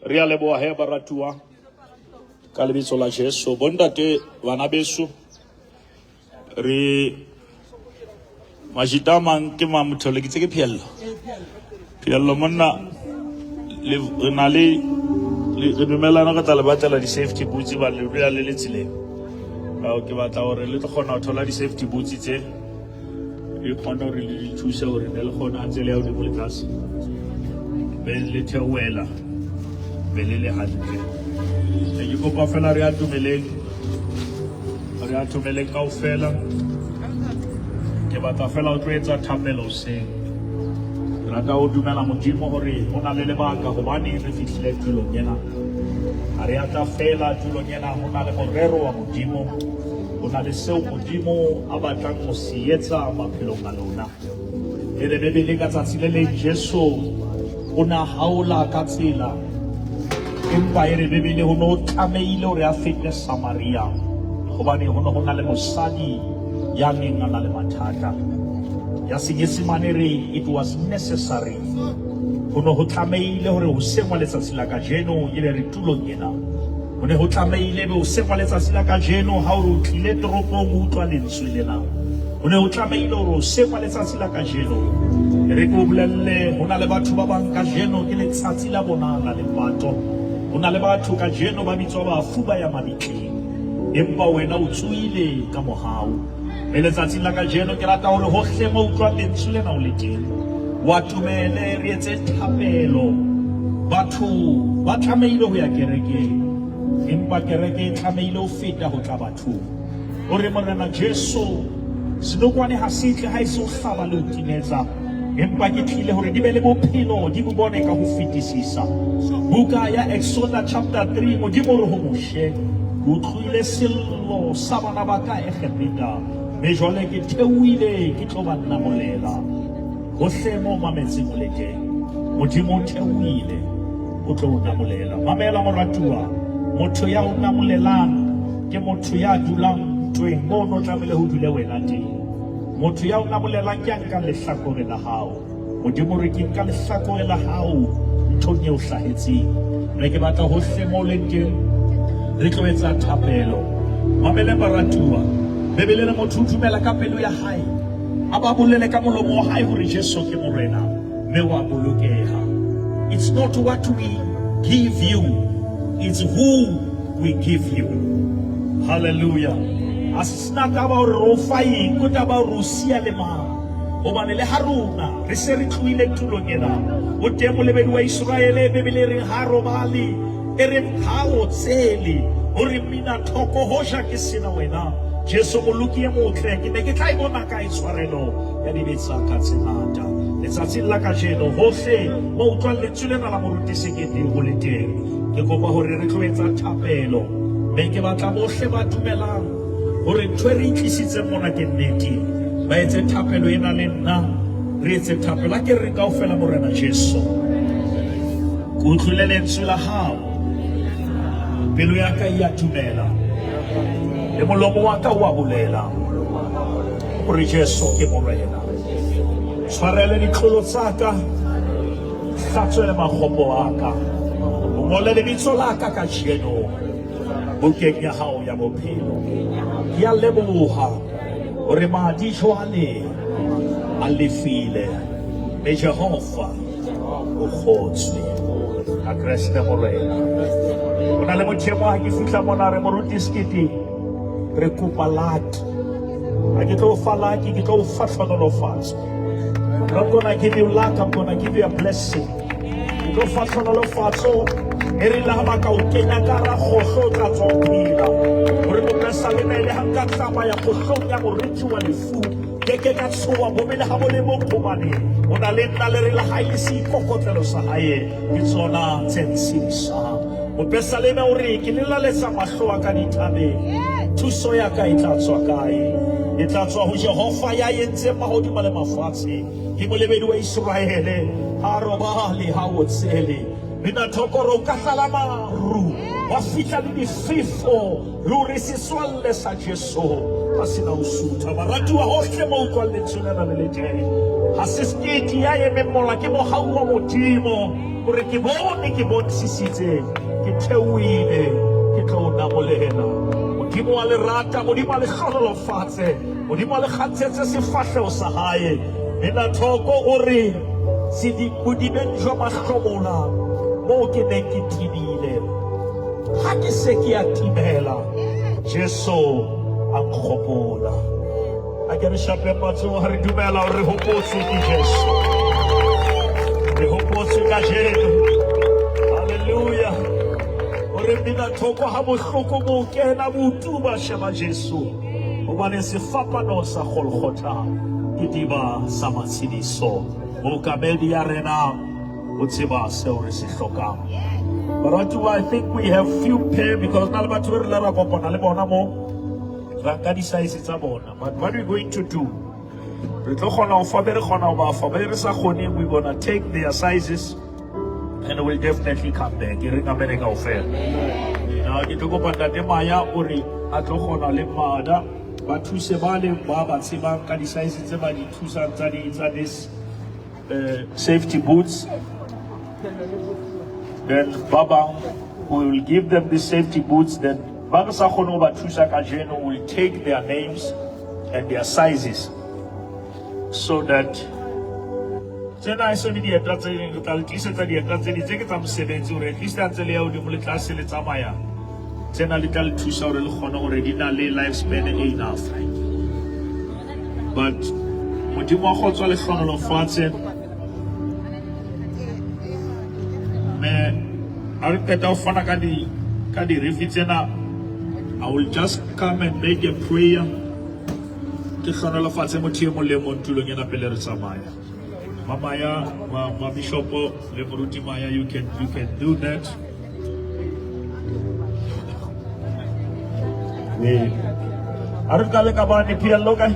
Re a leboha he baratuwa ka lebitso la Jesu. Bontate bana beso re majita a mang ke mang mothole ke tse ke pheello. Pheello monna le re na le re dumelana re tla le batlela di-safety boots ba le dula le le tseleng. Kao ke batla hore le tlo kgona ho thola di-safety boots tse e kgone hore le di thuse hore ne le kgone ha ntse le ya hodimo le tlase be le theohela be le le hantle. Ne ke kopa fela re atomeleng re atomeleng kaofela. Ke batla fela o tlo etsa thapelo hoseng. Ke rata ho dumela Modimo hore ho na le lebaka hobane re fihlile tulong ena. Ha re a tla fela tulong ena, ho na le morero wa Modimo. Ho na le seo Modimo a batlang ho se etsa maphelong a lona. E re Bibele ka tsatsi le leng Jesu o na haola ka tsela, empa e re Bibele ho ne ho tlamehile hore a fete Samaria hobane ho ne ho na le mosadi ya neng a na le mathata. Ya Senyesemane re it was necessary. Ho ne ho tlamehile hore hoseng wa letsatsi la kajeno ebe re tulong ena. Ho ne ho tlamehile ebe hoseng wa letsatsi la kajeno ha o re o tlile toropong o utlwa lentswe lena. Ho ne ho tlamehile hore hoseng wa letsatsi la kajeno e re ke o bolelle ho na le batho ba bang kajeno ke letsatsi la bona la lepato. Ho na le batho kajeno ba bitswa bafu ba ya mabitleng. Empa wena o tsohile ka mohau. Mme letsatsing la kajeno ke rata hore hohle mo utlwang lentswe lena o le teng, o atomele re etse thapelo. Batho ba tlamehile ho ya kerekeng, empa kereke e tlamehile ho feta ho tla bathong. O re, Morena Jesu, senokwane ha se tle ha e se ho hlaba le ho timetsa, empa ke tlile hore di be le bophelo, di bo bone ka ho fetisisa. Buka ya Exoda chapter 3, Modimo o re ho Moshe, Ke utlwile sello sa bana ba ka Egepeta, mme jwale ke theohile ke tlo ba namolela. Hohle mo mametseng o le teng, Modimo o theohile o tlo o namolela. Mamela moratuwa, motho ya o namolelang ke motho ya dulang ntweng moo no tlamehile ho dule wena teng. Motho ya o namolelang ke a nkang lehlakore la hao. Modimo re ke nka lehlakore la hao nthong e o hlahetseng. Mme ke batla hohle mo leng teng re tlo etsa thapelo. Mamele baratuwa. Bibele re motho o dumela ka pelo ya hae. A ba bolele ka molomo wa hae hore Jesu ke Morena mme wa bolokeha. It's not what we give you, it's who we give you. Hallelujah. A se sena taba hore re o fa eng, ke taba hore o siya le mang. Hobane le ha rona re se re tlohile tulong ena, o teng molebedi wa Iseraele, Bibele e reng ha robale, e reng ha otsele, o re mina thoko hoja ke sena wena. Jesu moloki e motle, ke ne ke tla e bona kae tshwarelo ya dibe tsa ka tse ngata. Letsatsing la kajeno, hohle mo utlwang lentswe lena la moruti Sekete o le teng, ke kopa hore re tlo etsa thapelo, mme ke batla bohle ba dumelang hore ntho e re itlisitseng mona ke nnete, ba etse thapelo ena le nna, re etse thapelo. A ke re kaofela, Morena Jesu, ke utlwile lentswe la hao, pelo ya ka e a dumela, le molomo wa ka o a bolela hore Jesu ke Morena. Tshwarele ditlolo tsa ka, hlatswele makgopo a ka, o ngole lebitso la ka kajeno bukeng ya hao ya bophelo. Ke a leboha hore madi jwale a lefile, mme Jehova o kgotswe ka Kreste Morena. Ho na le motho e mong ha ke fihla mona re moruti Sekete, re kopa laki. Ha ke tlo o fa laki, ke tlo o fa tlhonolofatso. I'm not gonna give you luck, I'm gonna give you a blessing. Ke tlo fa tlhonolofatso e re le ha ba ka o kenya ka hara kgohlo o tla tswa o phela. Hore mopesaleme le ha nka tsamaya kgohlong ya moriti wa lefu, ke ke ka tshoha bobe le ha bo le bong hobane o na le nna le re le ha e le seikokotlelo sa hae ke tsona tse ntshedisang. Mopesaleme o re ke lelaletsa mahlo a ka dithabeng, thuso ya ka e tla tswa kae? E tla tswa ho Jehova ya entseng mahodimo le mafatshe. Ke molebedi wa Iseraele, ha robale, ha otsele. Bina thokoro o ka tlala maru, wa fihla le difefo, ruri setswalle sa Jesu ha se na ho sutha. Baratuwa hohle mo utlwang lentswe lena le le teng, Ha se sekete ya emeng mola, ke mohau wa Modimo hore ke bone, ke bontshisitse, ke theohile, ke tlo o namolela. Modimo wa le rata, Modimo a le hlohonolofatse, Modimo a le kgantshetse sefahleho sa hae. Nena Thoko o re, Bodibeng jwa mahlomola moo ke neng ke timile, ha ke se ke ya timela, Jesu a nkgopola. A ke re shapeng matsoho ha re dumela hore re hopotswe ke Jesu. Re hopotswe kajeno. Hallelujah. O re mmina thoko ha bohloko bo kena bo tuba, sheba Jesu. Hobane sefapano sa Golgotha ke diba sa matshediso. Mookamedi ya rena o tseba seo re se hlokang. Baratuwa, I think we have few pair because na le batho be re ile ra kopana le bona mo ra nka di-size tsa bona. But what we going to do, re tlo kgona ho fa be re kgona ho ba fa, be re sa kgoneng, we gonna take their sizes and we'll definitely come back. E reng amen kaofela. Now ke tlo kopa Ntate Maya o re a tlo kgona le Mada ba thuse ba le ba ba tsebang ka di-size tse ba di thusang tsa di tsa this safety boots. Then ba bang we will give them the safety boots. Then ba re sa kgone ho ba thusa kajeno, we'll take their names and their sizes so that tsena e se le dieta tse ding, re tla le tlisetsa dieta tse ding tse ke tsa mosebetsi hore at least ha ntse le ya hodimo le tlase le tsamaya, tsena li tla le thusa hore le kgone hore di na le lifespan e enough. But Modimo wa kgotso a le hlohonolofatse. Mme ha re qeta ho fana ka di ka dirifi tsena, I will just come and make a prayer. Ke hlohonolofatse motho e mong le mong tulong ena pele re tsamaya. Mamaya, ma, ma bishopo le moruti Maya, you can do that. Ee. A re qale ka bane Phiello kae?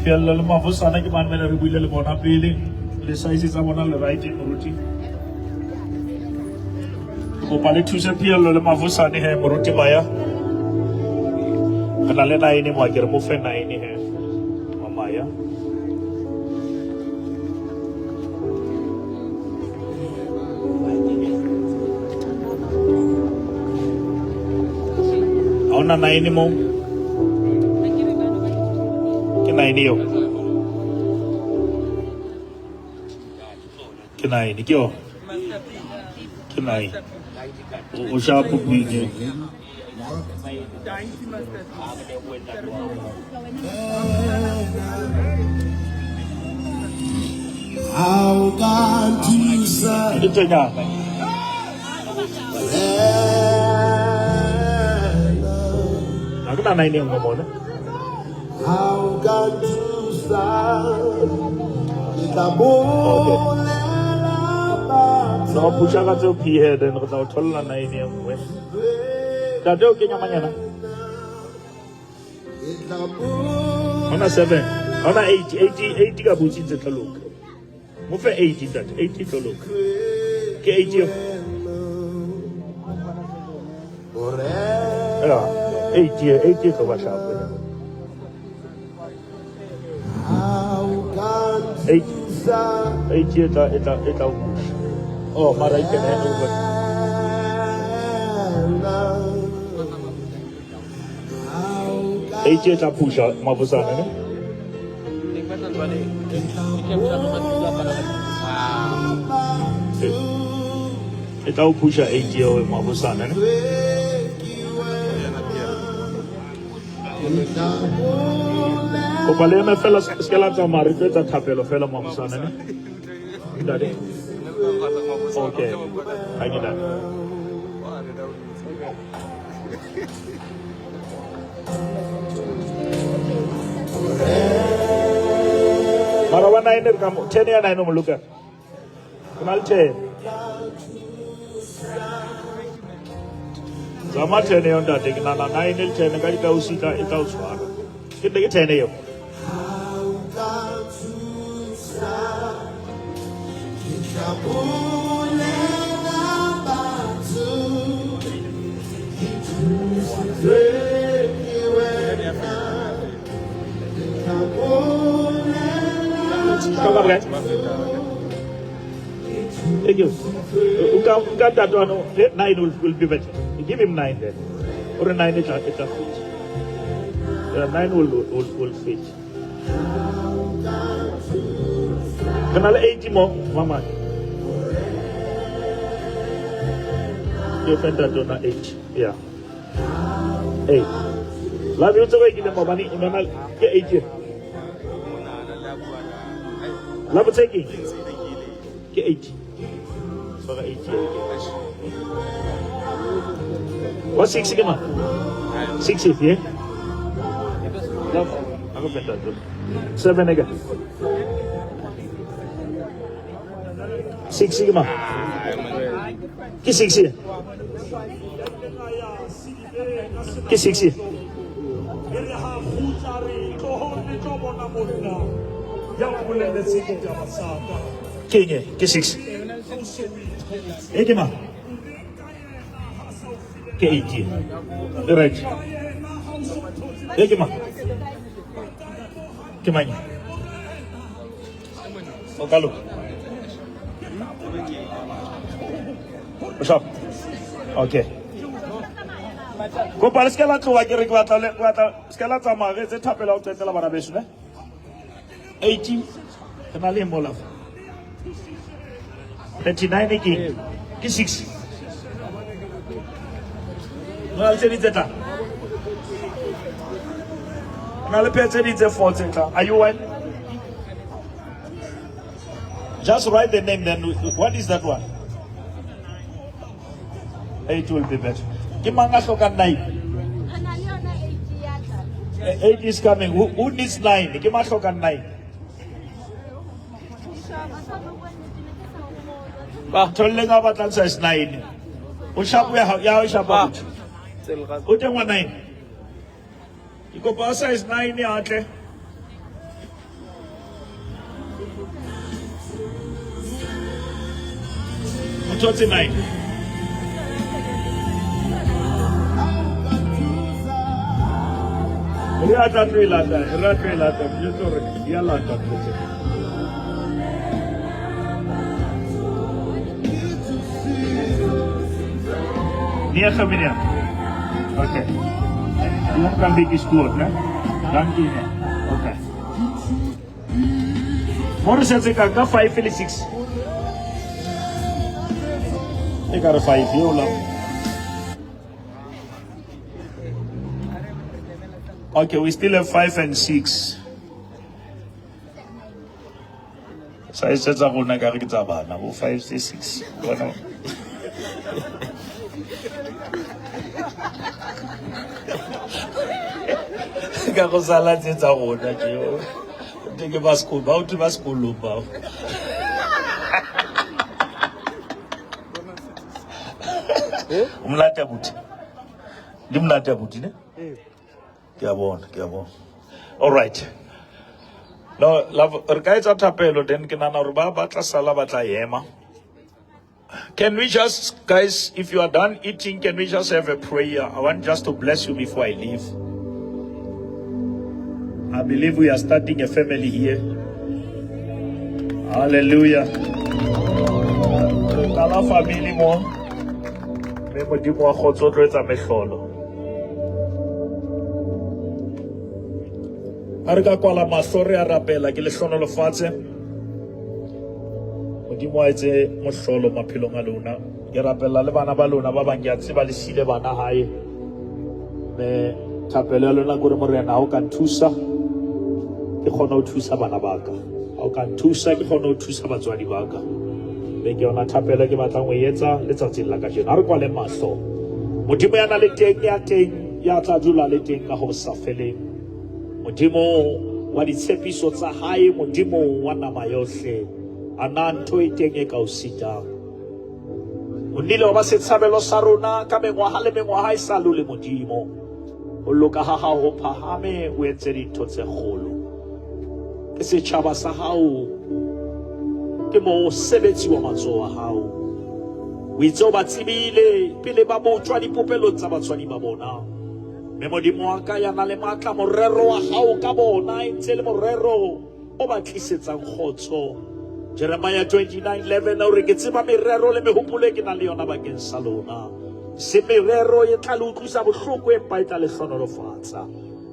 Phiello le Mavosana ke bane re buile le bona pele. Le size tsa bona le right, moruti. Ke kopa le thuse Phiello le Mavosane he, moruti Maya. Re na le 9 mo, ke re mo fe 9 he. Mamaya. Ha hona 9 mo? Ke 9 eo. Ke 9 ke yo. Ke 9. O sharp buile. How can you say Ke tsenyana. Ha ke na 9 e nngwe mona. How can you say Ke tla bolela batho No pusha ka tseo P head then re tla o tholla 9 e nngwe. Ntate o kenya manyana. Ke tla Hona 7. Hona 8, 8, 8 ka butse ntse tlo loka. Mo fe 8 ntate, 8 tlo loka. Ke 8 eo. Morena Ja, 8 e, 8 e tlo ba sharp. How can 8. you say 8 e tla e tla e tla o pusha. Oh, mara e can hand over. How 8 e tla pusha Mavosana ne? Teng ba tla jwale ke capture matlo a palama. E tla o pusha 8 eo Mavosana ne? Kopa le eme fela se ke la tsamaya, re tlo etsa thapelo fela Mavosana ne? Ntate. Okay. Ha ke ntate. Mara wa 9 re ka mo 10 ya 9 o mo loka. Go na le 10. Zama 10 eo ntate, ke nahana 9 le 10 ka di tla o sitla e tla o tshwara. Ke ke 10 eo. How can you say Ke tla bolela batho ke thusitswe ke wena Ke tla bolela Thank you. Nka nka ntate wa no nine will be better. Give him nine then. Or nine it it fit. Yeah, nine will fit. Re na le 80 mo mama. Ke fa ntate ona 8. Yeah. 8. La botse go ekile maobane e nona ke 8. La botse ke ke 8. Tshwara 8 ke. Wa 6 ke mang? 6 efe? Eh? A go feta tlo. 7 e ka. 6 ke mang? Ke 6 e. Ke 6 e. Ke eng e? Ke 6. E ke mang? Ke 8 e. E right. E ke mang? Ke mang e? O ka loka. O sharp. Okay. Kopa le se ke la tloha ke re ke batla le batla se ke la tsamaya re etse thapelo ya ho qetela bana beso ne. 18 re na le eng mola fa? 39 ke eng? Ke 6. Ho na le tse ding tse tlang. Ho na le pair tse ding tse 4 tse tlang. Are you well? Just write the name then. What is that one? 8 will be better. Ke mang a hlokang 9? Re na le yona eight ya tla. 8 is coming. Who needs 9? Ke mang a hlokang 9? Ba. Tholleng a batlang size 9. O sharp ya hao, ya hao e sharp Ba. abuti. O teng wa 9. Ke kopa size 9 ya tle. O thotse 9. Re a tla tlo e lata, re a tlo e lata, ke jwetse hore di a lata ntho tse. Nege meneer. Okay. Die hond kan bietjie skoot, né? Dankie nee. Okay. Mo re setse ka ka 5 le 6. E ka re 5 eo la. Okay, we still have 5 and 6. Size tsa rona ka re ke tsa bana bo 5 6. Bona. Ka go sala tse tsa rona tjeo. Te ke ba sekolo, ba utlwe ba sekolong bao. O monate abuti. Di monate abuti ne? Ke a bona, ke a bona. All right. No, love, re ka etsa thapelo then ke nahana hore ba ba tla sala ba tla ema. Can we just, guys, if you are done eating, can we just have a prayer? I want just to bless you before I leave. I believe we are starting a family here. Hallelujah. Re qala family mo. Mme Modimo wa kgotso o tlo etsa mehlolo. Ha re ka kwala mahlo re a rapela ke le hlonolofatse. Modimo a etse mohlolo maphelong a lona. Ke rapella le bana ba lona ba bang ke a tseba le siile bana hae. Mme thapelo ya lona ke hore Morena ha o ka nthusa ke kgone ho thusa bana ba ka. Ha o ka nthusa ke kgone ho thusa batswadi ba ka. Mme ke yona thapelo ke batlang ho e etsa letsatsing la kajeno. Ha re kwale mahlo. Modimo ya na le teng ya teng ya tla dula le teng ka ho sa feleng. Modimo wa ditshepiso tsa hae, Modimo wa nama yohle. A na ntho e teng e ka o sitang? O nnile wa ba setshabelo sa rona ka mengwaha le mengwaha e sa lole Modimo. Ho loka ha hao ho phahame, o entse dintho tse kgolo. Ke setjhaba sa hao, ke mosebetsi wa matsoho a hao. O itse o ba tsebile pele ba botjwa dipopelong tsa batswadi ba bona. Mme Modimo wa ka ya na le matla, morero wa hao ka bona e ntse le morero o ba tlisetsang kgotso. Jeremiah 29:11 o re ke tseba merero le mehopolo e ke nang le yona bakeng sa lona. Se merero e tla le utlwisa bohloko empa e tla le hlohonolofatsa.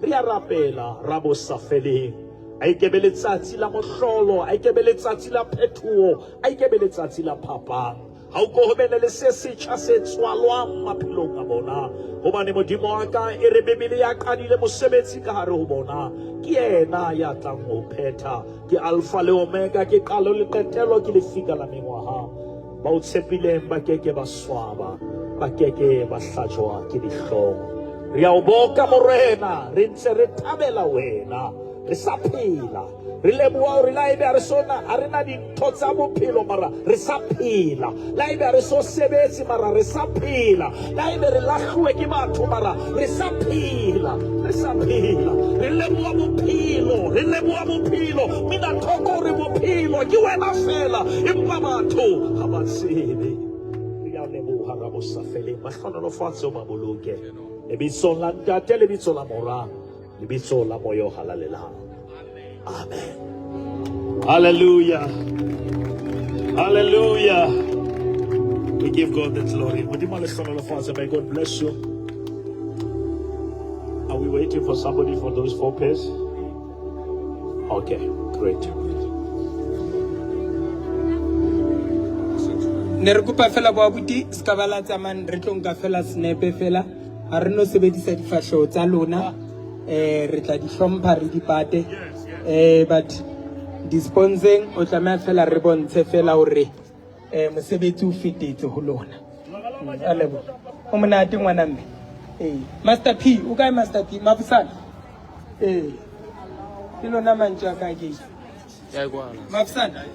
Re a rapela ra bo sa feleng. A e ke be letsatsi la mohlolo, a e ke be letsatsi la phethoho, a e ke be letsatsi la phapang. Ha o ko ho bene le se setjha se tswalwang maphelong a bona. Hobane Modimo wa ka e re Bibele ya qadile mosebetsi ka hare ho bona. Ke yena ya tlang ho phetha. Ke Alfa le Omega, ke qalo le qetelo, ke lefika la mengwaha. Ba o tshepileng ba ke ke ba swaba, ba ke ke ba hlajwa ke dihlong. Re a o boka Morena, re ntse re thabela wena, re sa phela. Re leboha hore la ebe ha re so na ha re na dintho tsa bophelo mara re sa phela. La ebe ha re so sebetse mara re sa phela. La ebe re lahluwe ke batho mara re sa phela. Re sa phela. Re leboha bophelo, re leboha bophelo. Mina thoko re bophelo ke wena fela empa batho ha ba tsebe. Re a leboha ra bosafeleng. Ba hlohonolofatse o ba boloke. Lebitsong la Ntate, lebitso la Mora, lebitso la Moya o Halalelang. Amen. Hallelujah. Hallelujah. We give God the glory. Modimo a le hlohonolofatse. May God bless you. Are we waiting for somebody for those four pairs? Okay, great. Ne re kopa fela bo abuti se ka ba la tsamayang re tlo nka fela snepe fela ha re no sebedisa difahleho tsa lona eh re tla di hlompha re di pate eh but disponseng o tlameha fela re bontshe fela hore eh mosebetsi o fetetse ho lona. A leboha. O monate ngwana mme. Ee. Master P, o kae Master P? Mafosana. Ee. Ke lona mantswe a ka ke. Mafosana.